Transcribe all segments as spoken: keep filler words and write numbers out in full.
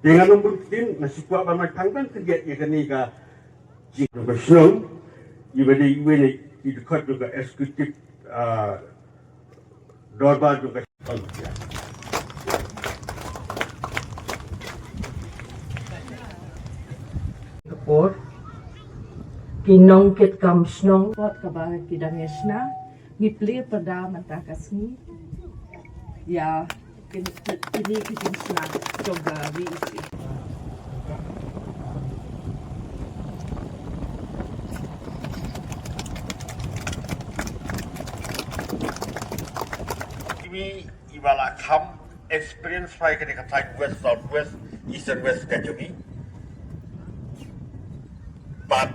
Te nga nang bun ktien, nga shu kwah ban mai phang tang khyndiat ïa kane ka jingïasyllok jong ka shnong, iba dei iwei na ki dkhot jong ka executive, ah, dorbar jong ka shnong. Ka por, ki nongkitkam shnong, kot kaba ki dang ïa shna, ngi plie pyrda mynta ka sngi. Ïa, kin-, kine ki jingshna jong ka V E C. Iba la kham experience bai ka dei ka thaiñ West, South West, East and West ka jong i. But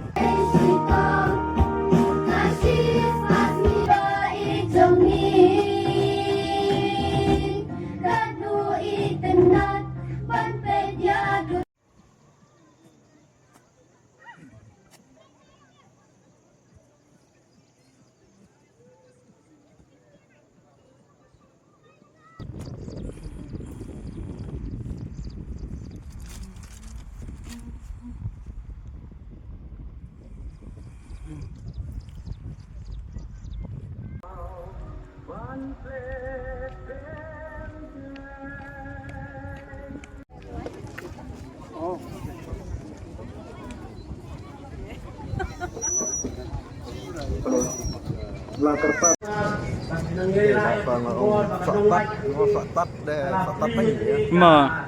Ma.